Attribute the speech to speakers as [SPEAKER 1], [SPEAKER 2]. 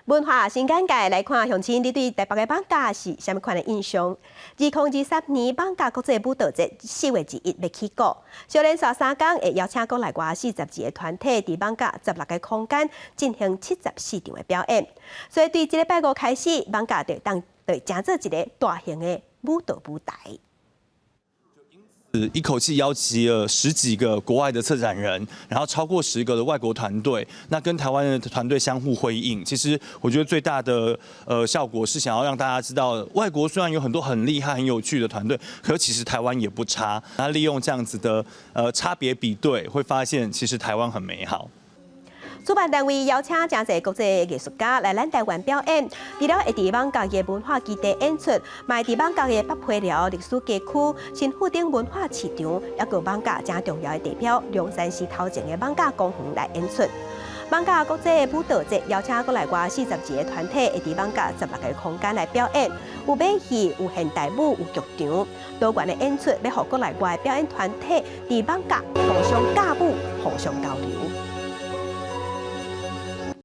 [SPEAKER 1] 文化新簡介來看，鄉親，你對台北的艋舺是啥物款的印象？2023年艋舺國際舞蹈節4月21欲起鼓，小連續3工會邀請國內外42個團體佇艋舺16個空間進行74場的表演。所以對這禮拜五開始，艋舺就當就成做一个大型的舞蹈舞台。
[SPEAKER 2] 一口氣邀集了十幾個國外的策展人，然後超過10個的外國團隊，那跟台灣的團隊相互輝映。其實我覺得最大的效果是想要讓大家知道，外國雖然有很多很厲害、很有趣的團隊，可其實台灣也不差。那利用這樣子的差別比對，會發現其實台灣很美好。
[SPEAKER 1] 主辦單位邀請誠濟國際藝術家來咱台灣表演，除了會佇艋舺的文化基地演出，嘛會佇艋舺的北皮寮歷史街區、新富町文化市場，抑閣艋舺誠重要的地標龍山寺頭前的艋舺公園來演出。艋舺國際舞蹈節邀請國內外42個團體，會佇艋舺16個空間來表演，有馬戲、有現代舞、有劇場，多元的演出，欲予國內外表演團體佇艋舺互相架舞，